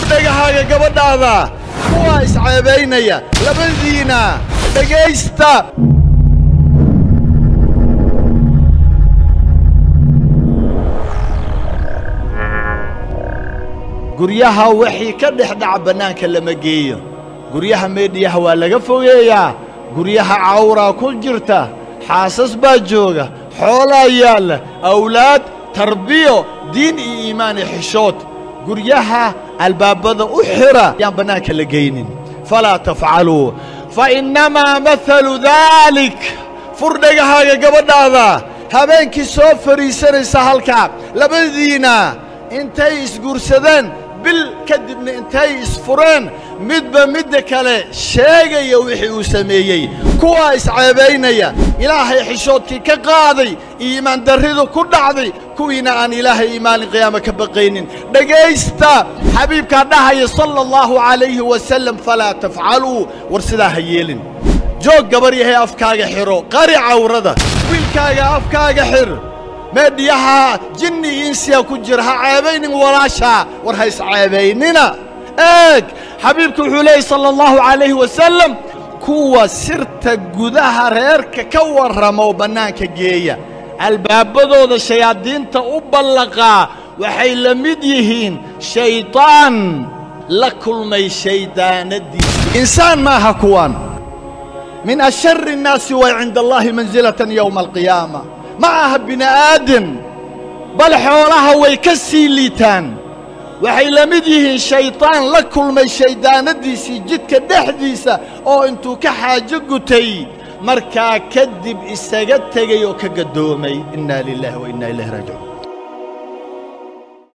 Dhegahaaga gabadhaada, kuwaa isceebaynaya labadiina dhegaysta. Guryaha wixii ka dhex dhaca bannaanka lama geeyo. Guryaha meedhiyaha waa laga fogeeyaa. Guryaha cawraa ku jirta, xaasas baa jooga, xoolaa yaalla, awlaad, tarbiyo, diin iyo iimaan iyo xishood. Guryaha albaabada u xira, yaan bannaanka la geynin. Falaa tafcaluu fa innamaa mathalu daalik. Fur dhegahaaga gabadhaada, habeenkii soo fadhiisanaysa halkaa, labadiina intay isguursadeen bil kadibna intay isfureen, midba midda kale sheegaya wixii uu sameeyey. Kuwaa isceebaynaya, ilaahay xishoodkii ka qaaday, iimaan darridu ku dhacday, kuwiina aan ilaahay iyo maalin qiyaama ka baqaynin. Dhegaysta xabiibkaa dhahaya sala allahu calayhi wasalam: falaa tafcaluu. War sidaa ha yeelin. Joog gabar yahay, afkaaga xidho, qari cawrada. Wiilkaaga afkaaga xir, meedhiyaha jinni iyo insiya ku jira, ha ceebaynin walaashaa. War ha isceebaynina. Eeg, xabiibku wuxuu leeyay sala allahu calayhi wasalam: kuwa sirta gudaha reerka ka warrama oo bannaanka geeya, albaabadooda shayaadiinta u ballaqaa, waxay la mid yihiin shaydaan la kulmay shayddaanadiisa. Insaan maaha kuwan. Min ashari الnaasi way cinda allahi mansilatan yowma alqiyaama. Ma aha bini aadam, bal xoolaha way ka sii liitaan. Waxay la mid yihiin shaydaan la kulmay shayddaanadiisii jidka dhexdiisa, oo intuu ka xaajo gutay markaa kadib isaga tegay oo ka gaddoomay. Inna lilaahi wa inna ilayhi raajicuun.